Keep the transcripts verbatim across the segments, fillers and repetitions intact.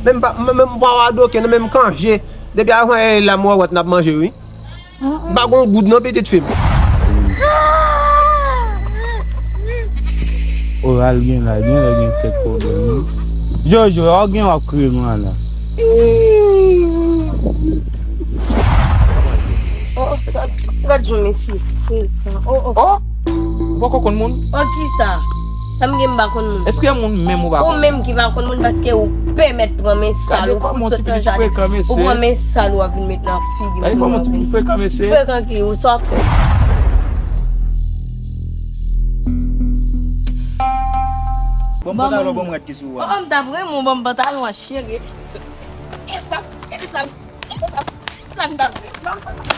Menm pa, menm, menm pa w adoke, nan menm kanje. Depi avan e la m wè w ap manje, wi. M pa gon goud non, pitit fi m. Oral gen la, gen lè gen kèk pwoblèm, wi. Jojo, w gen w ap kriye konsa la. Oh, oh, sa, gad jan mesye frekan. Oh, oh. Oh, ou poko konn moun? Oh, kisa? Sa m gen m pa konn moun. Èske moun menm ou pa konn? Ou menm ki pa konn moun paske ou pèmèt pran men sal, ou fout sot nan jaden. Ou pran men sal, ou ap vin met nan figi m. Gade kòman ti moun frekan, mesye. Frekan ki ou sa w ap fè? Bon, pantalon, bon, m rad ki sou ou a. Oh, m t ap renmen w ban m pantalon an, cheri. E sa, e sa, e sa, sa m t ap renmen.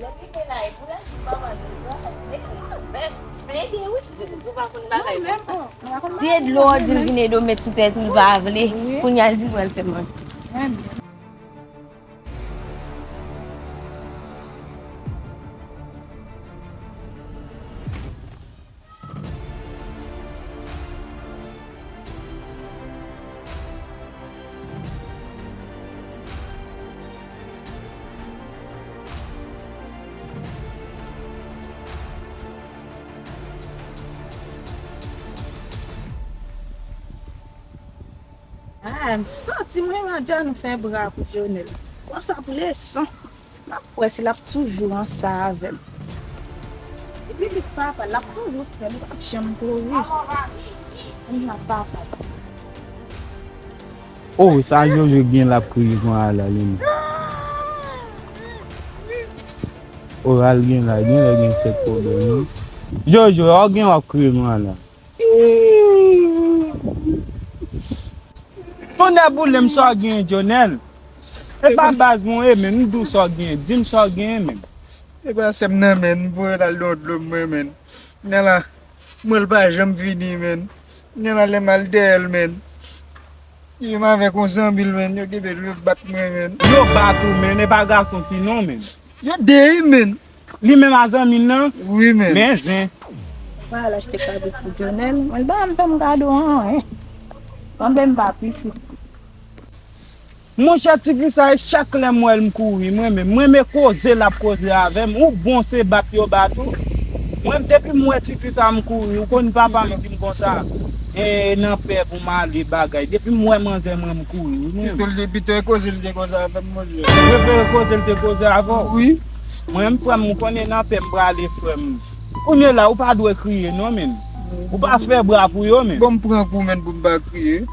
Lè m rive la, e pou lè m di papa nou, papa nou, plede wi, di, di w pa konn bagay konsa. Di e dlo, di l vin ede w met sou tèt ou, l pa vle. Kounye a l di pral fè manje. Ah, m santi mwen, Madja, nou fè bra pou Jonel. Bon, sa pou leson. M ap wè si l ap toujou ansanm avè m. Epi li papa, l ap toujou fè, li p ap janm kouri. Kounya papa. Oh, sa Jojo gen l ap kriye konsa la, li menm. Oral gen la, gen lè gen kèk pwoblèm, wi. Jojo, w gen w ap kriye konsa la. Tonnè boule m, sa w gen, Jonel? E pa baz mwen ye, men, m di w sa w gen, di m sa w gen, men. E pa sè m nan, men, m voye l al nan dlo mwen, men. Kounya la, mwen l pa janm vini, men. Kounya la, lè m al dèyè l, men. Li menm avèk yon zanmi l, men, yo kenbe l, yo bat mwen, men. Yo bat ou, men, e pa gason ki non, men. Yo de, wi, men. Li menm a zanmi l nan? Wi, men. Men zen. Papa al achte kabrit pou Jonel. Mwen, l pa janm fè m kado anyen. Sanble m pa pitit. Monchè, tifi sa, e chak lè m wè l, m kouri. Mwen menm, mwen renmen koze l ap koze avè m. Ou bon, se bat yo bat ou. Mwen, depi m wè tifi sa, m kouri. Ou konn papa m di m konsa, e, nan pè pou m ale bagay. Depi m wè manzè, mwen, m kouri, wi, mwen. Pito l te, pito e koze l te koze avè m, monchè. Prefere koze l te koze avè w? Wi. Mwen, m, frè m, ou konnen nan pè m prale, frè m. Kounye la, ou pa dwe kriye, non, men. Ou pa fè bra pou yo, men. Bon, m pran kou, men, pou m pa kriye.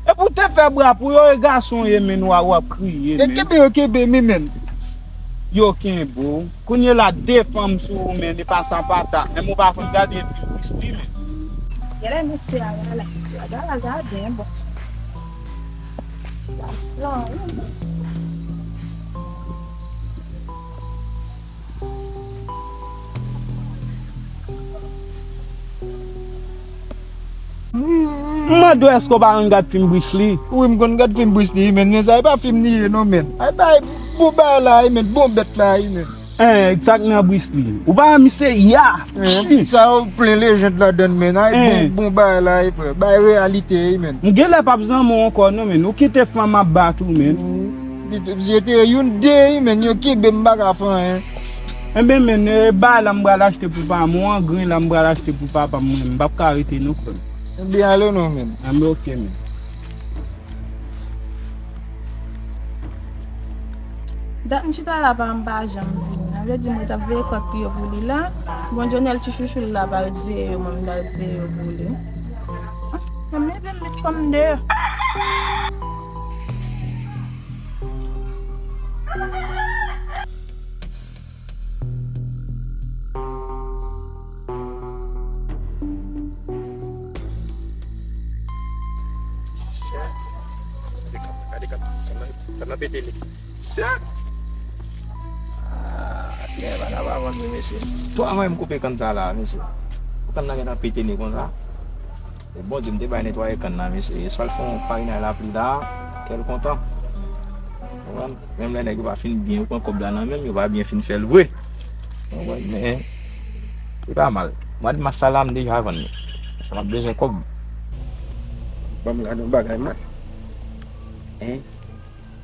Epi w te fè bra pou yo, e gason ye, men, w a, w ap kriye, men. E kenbe yo kenbe m, men. Yo kenbe w. Kounye la, de fanm sou ou, men, e pa sa patat. Menm ou pa konn gade fim Wisli, men. Gade mesye a la. Gade la, gade, bon. M mande w, èske w pa konn gad fim Bruce Lee? Wi, m konn gad fim Bruce Lee, men, men sa e pa fim li ye non, men. Ay bay bon bagay la, men, bon bèt la, men. Hein, sa k nan Bruce Lee. Ou pa wè misye ya? Hein, sa yo plen lejand ladann, men. Ay bon, bon bagay la, frè. Bay reyalite, men. M genlè p ap zanmi w ankò non, men. Ou kite fanm ap bat ou, men. Li te, li te youn de, men, yo kenbe m, m pa ka fè anyen. Enben, men, e, bagay la m pral achte pou pa m, yon grenn la m pral achte pou papa m, mwen, m p ap ka rete non, frè m. Enben, ale non, men. Enben, oke, men. Dat m chita la, pa m pa janm vini. Sa vle di mwen t ap veye kòk yo pou li la. Bon, Jonel ti chouchou l la pa ret veye yo, mwen m ta ret veye yo pou li. Ah, mwen menm met fanm deyò. Gade kann, kann nan, kann nan pete li. Sèk! Ah, fiyè vagabon vre, mesye. Twa mwa m koupe kann sa la, mesye. Kann nan gentan pete ni konsa. E Bondye, m te bay netwaye kann nan, mesye. E swa l fè yon farinay lapli la, kè l kontan. Konprann? Menm lè nèg yo pa fin byen, yo pran kòb la nan men m, yo pa byen fin fè l vre. Konprann? Men, li pa mal. Mwa de mas sa la, m deja vann li. Sa m ap bezwen kòb. Ban m gade yon bagay, mwen. Hein?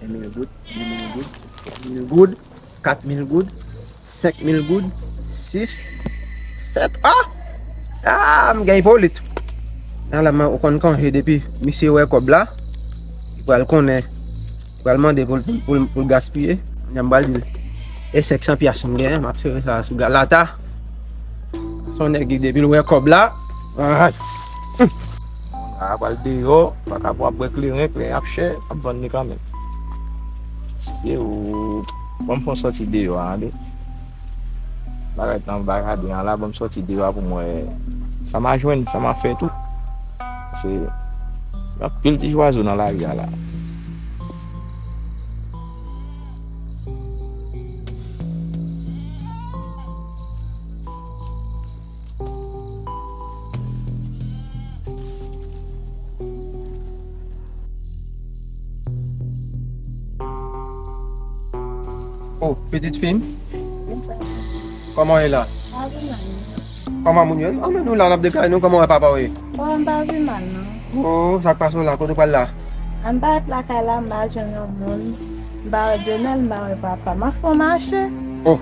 En mil goud, de mil goud, twa mil goud, kat mil goud, senk mil goud, sis, sèt. Ah! Ah, m gen ipolit. Nan la, mwen, ou konn kanje depi misye wè kòb la, li pral konnen, li pral mande pou, pou, pou, pou l gaspiye. Kounya m pral di l, e senk san pyas m genyen, m ap sere sa sou galata. Se yon nèg ki depi l wè kòb la, ay. Moun la pral deyò, pa ka pou ap bwè kleren, kleren ap chè, ap vann li kanmenm. Se ou, ban m fè yon sòti deyò a, tande. Bagay tan baraden an la, ban m sòti deyò a pou m wè sa m a jwenn, sa m a fè tou. Se anpil ti zwazo nan lari a la. Oh, pitit fi m? Kòman w ye la? Kòman moun yo? Anmè nou la, n ap dekay nou, kòman w wè papa w ye? Oh, m pa pi mal, non. Oh, sa k pase w la? Kote w pral la? M parèt lakay la, m pa jwenn yon moun. M pa wè Dionel, m pa wè papa. M ap fè yon mache. Oh,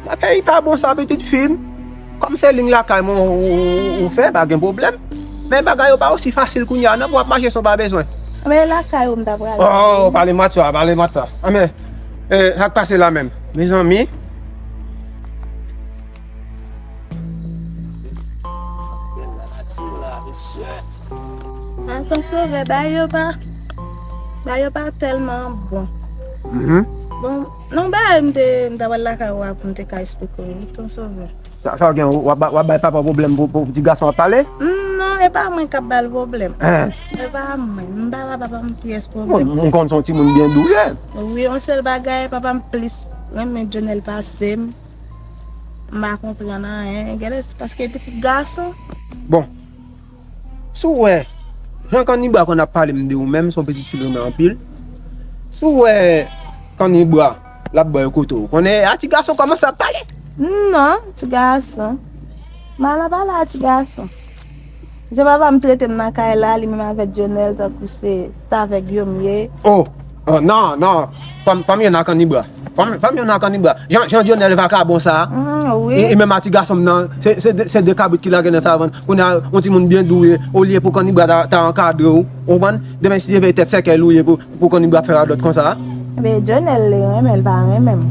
nan peyi pa bon sa, pitit fi m. Kòm se liy lakay mwen ou, ou, ou fè, pa gen pwoblèm. Men bagay yo pa osi fasil kounye a, non, pou w ap mache san w pa bezwen. Men lakay ou m ta prale. Oh, pale m sa, pale m sa. Anmè, eh, sa k pase la menm? Mezanmi. Bèl la nati la, mesye. Anton Sovè, bagay yo pa, bagay yo pa tèlman bon. Mhm. Bon, non, bagay m te, m ta pral lakay ou a pou m te ka esplike w, Anton Sovè. Sa, sa w gen, w ap ba-, w ap bay papa w pwoblèm pou, pou ti gason ap pale? Mm, non, e pa mwen k ap ba l pwoblèm. Hein. E pa mwen, m pa ba papa m pyès pwoblèm. Bon, m konn se yon timoun byen dou ye. Wi, yon sèl bagay, papa m plis renmen Dionel pase m. M pa konprann anyen. Genlè se paske pitit gason. Bon, si w wè, jan Kannibwa konn ap pale m de ou menm, se yon pitit fi l renmen anpil. Si w wè Kannibwa, l ap ba w kote w. Konnen a ti gason kòmanse ap pale. Non, ti gason. M pa nan pale a ti gason. Jan papa m trete m nan kay la, li menm avèk Dionel, tankou se, se avèk yo m ye. Oh, oh, non, non. Fanm, fanm yo nan Kannibwa. Fanm, fanm yo nan Kannibwa. Jan, jan Dionel vakabon sa. Mm, wi. E, e menm a ti gason m nan, se, se de, se de kabrit ki lage nan savann. Kounye a, yon timoun byen dou ye, olye pou Kannibwa ta, ta ankadre w, ou konprann? Demen si Dye vle, tèt sèkèy ou ye pou, pou Kannibwa ap fè radòt konsa. Men Dionel li renmen l, pa renmen m.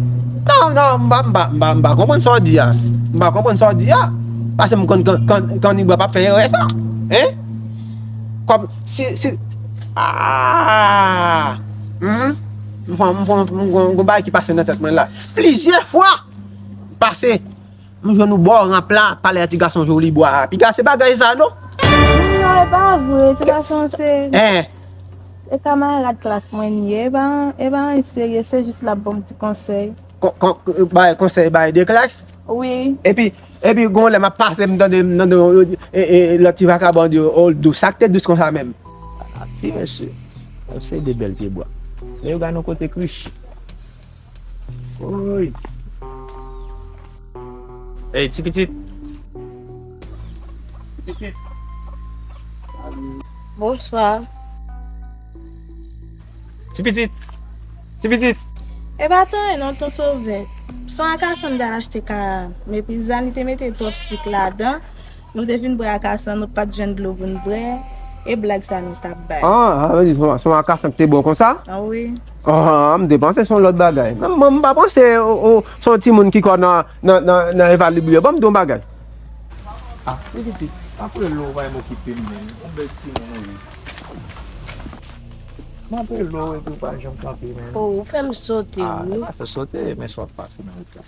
Non, non, m pa, m pa, m pa, m pa konprann sa w di a. M pa konprann sa w di a. Paske m konn Kann-, Kann-, Kannibwa p ap fè erè sa. Hein? Kòm, si, si, ah! Hmm? M fè, m fè, m gon, gon bagay ki pase nan tèt mwen la. Plizyè fwa! Pase, m jwenn ou bò ranp la, pale a ti gason Jolibwa a. Piga se bagay sa, non? Non, e pa vre, ti gason se, eh, e kamarad klas mwen li ye, e pa, e pa anyen serye, se jis l ap ban m ti konsèy. Kon, kon, bay konsèy, bay de klas? Wi. Epi, epi gon lè m ap pase, m tande, m tande, e, e, lòt ti vakabon di, oh, l dous. Sa k te dous konsa menm? Ah, ti mesye, se de bèl pye bwa. Men yo gade yon kote krich. Woy. Ey, ti pitit. Ti pitit. Bonswa. Ti pitit. Ti pitit. E pa t anyen non, Ton Sovè. Se yon akasan m t al achte ka, men pizza, li te mete twòp sik ladan. Nou te fin bwè akasan, nou pa t jwenn dlo pou n bwè. E blag sa nou t ap bay. Ah, sa vle di se yon, se yon akasan ki te bon konsa? Ah, wi. Ah, m te panse se yon lòt bagay. Men mwen, m pa panse, o, o, se yon timoun ki kwè nan, nan, nan, nan Eva Libye. Ban m di yon bagay. Ah, ti pitit, m ap rele w, ou pa menm okipe m, menm. Yon bèl timoun ou ye. M ap rele w epi ou pa janm kanpe, menm. Oh, ou fè m sote, wi. Ah, ou pa fè sote, men sa w ap pase nan wout la.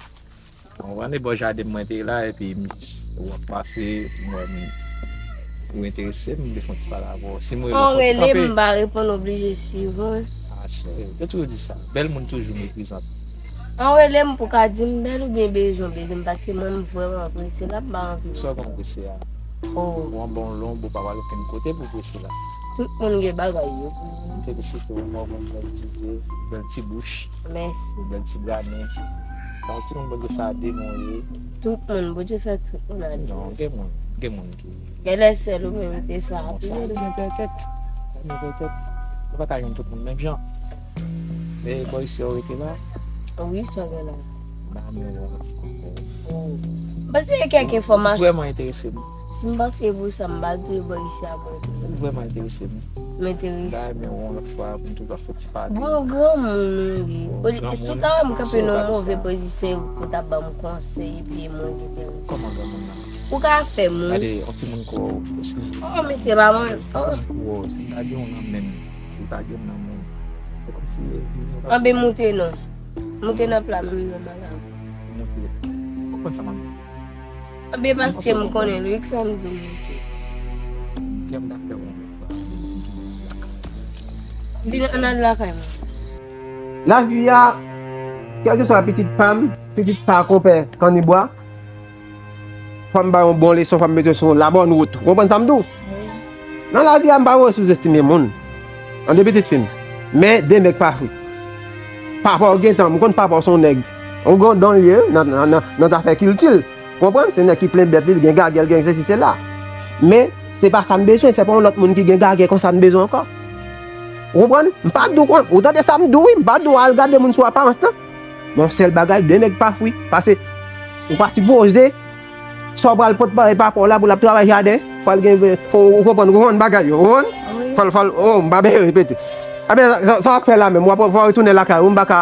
Bon, w ane bò jaden mwen te la, epi m jis, w ap pase, m wè m, ou enterese m, m vle fè yon ti pale avè w. Si m rele w, fò w ti kanpe. An rele m, m pa reponn, oblije swiv ou. Ah, cheri, yo toujou di sa. Bèl moun toujou meprize. An rele m pou ka di m bèl oubyen bezwen, bezwen m, paske mwen, m vrèman prese la, m pa anvi. Sa w konn prese a? Oh. Ou anba yon lonb, ou pa pral okenn kote pou prese la. Tout moun gen bagay yo pou yo. M felisite w, mwen, mwen, bèl ti je, bèl ti bouch. Mèsi. Bèl ti granen. Sa yon timoun Bondye fè a de men w ye. Tout moun, Bondye fè tout moun a de men. Non, gen moun, gen moun ki. Genlè sèl ou menm te fè a pi. Bon, sa yo gen pètèt. Move tèt. Ou pa ka jwenn tout moun menm jan. Men bò isi a ou rete la. Wi, sa gen la. Ba men yon lòt fwa ankò. Oh. M panse gen kèk enfòmasyon. Ou vrèman enterese m. Si m panse pou sa, m pa dwe bò isi a mwen. Ou vrèman enterese m. M enterese. Ba men yon lòt fwa pou m toujou ap fè ti pale. Bon, granmoun ou ye. Oli, si w ta wè m kanpe nan yon move pozisyon epi w t ap ban m konsèy epi mwen gen tèl. Kòman granmoun nan? Ou ka fè moun. Gade, yon timoun kou ou, eskize. Oh, mesye, pa mwen. Oh. Yon timoun kou ou, si m ta gen w nan men m, si m ta gen w nan men m, se kòmsi e vini. Anben moute non. Moute nan pla menm non, madanm. Moute. Ou konprann sa m ap di? Anben paske m konnen l wi k fè m di w moute. Kè m t ap fè w yon lòt fwa, m di m ki lakay. Vin ann al lakay mwen. Lavi a, kèlkeswa pitit pa m, pitit pa konpè Kannibwa, fò m ba yon bon leson, fò m mete sou labòn wout. Ou konprann sa m di w? Nan lavi a, m pa vle souzestime moun. Tande pitit fi m. Men de nèg pa fri. Papa w gentan, m konn papa w se yon nèg. Yon grandon l ye nan, nan, nan, nan zafè kilti l. Ou konprann? Se nèg ki plen bèt li, li gen gagè, li gen sesi, sela. Men, se pa sa m bezwen, se pa yon lòt moun ki gen gagè konsa m bezwen ankò. Ou konprann? M pa di w kon, ou tande sa m di w wi, m pa di w al gade moun sou aparans nan. Men yon sèl bagay, de nèg pa fri. Pase, ou pa sipoze, sa w pral pot bay papa w la pou l ap travay jaden, fò l gen, fò, ou konprann, ou konprann bagay yo, ou konprann? Fò l, fò l, oh, m pa bezwen repete. Anben, sa, sa w ap fè la menm, w ap, w ap retounen lakay ou, m pa ka,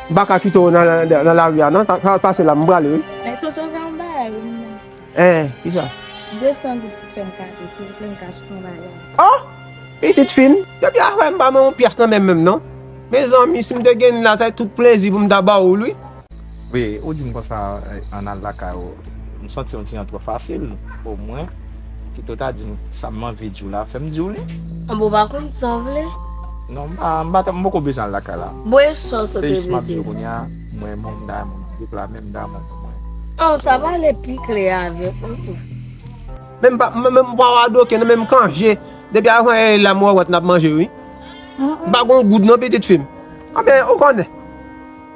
m pa ka kite w nan, nan, nan lari a non, sa, sa w ap pase la, m prale wi. Men tonton fè yon bagay wi. Hein, kisa? De san goud pou fè m kado, silvouplè, m ka achte yon bagay. Oh! Pitit fi m, depi a fè m pa men yon pyès nan men m menm non. Mezanmi, si m te gen la, sa tout plezi pou m ta ba ou l wi. Wi, ou di m konsa, ann al lakay ou. M santi yon ti jan twò fasil pou mwen. Kite w ta di m sa m anvi di w la, fè m di w li. Anben, ou pa konn sa w vle? Non, m pa, m pa, m poko bezwen al lakay la. Bon, e sa w sot repete? Se jis m ap di w kounye a, mwen menm, m ta renmen w deplase, m ta renmen w pran mwen. Oh, sa pale pi klè avè m. Men m pa, men, men m pa radoke non, men m kanje. Depi avan yè la m wè w ap manje wi. M pa gon goud non pitit fi m. Anben, ou konnen.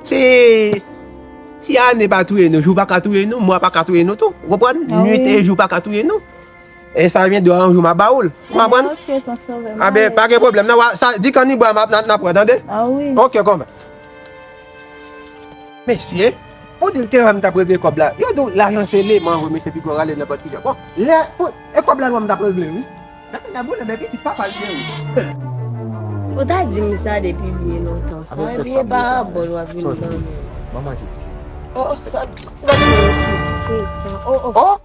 Si, si ane pa touye nou, jou pa ka touye nou, mwa pa ka touye nou tou. Ou konprann? Nwit e jou pa ka touye nou. E sa vyen dwa yon jou m a ba ou l. Ou konprann? Anben, pa gen pwoblèm. Nan, sa, di Kannibwa n ap pran, tande? Oke, kòman? Mesye, pou di l te wè m t ap regle kòb la, yo di w lajan se leman vre, mesye Pigo rale nenpòt ki jan. Bon, lè, pou, e kòb la m t ap regle wi. Gade la boule, men pitit papa l te wi. Ou ta di m sa depi byen lontan. Sa byen parabòl w ap vin ban mwen. Manman jodi. Oh, oh, sa, gade mwen osi. Oh, oh.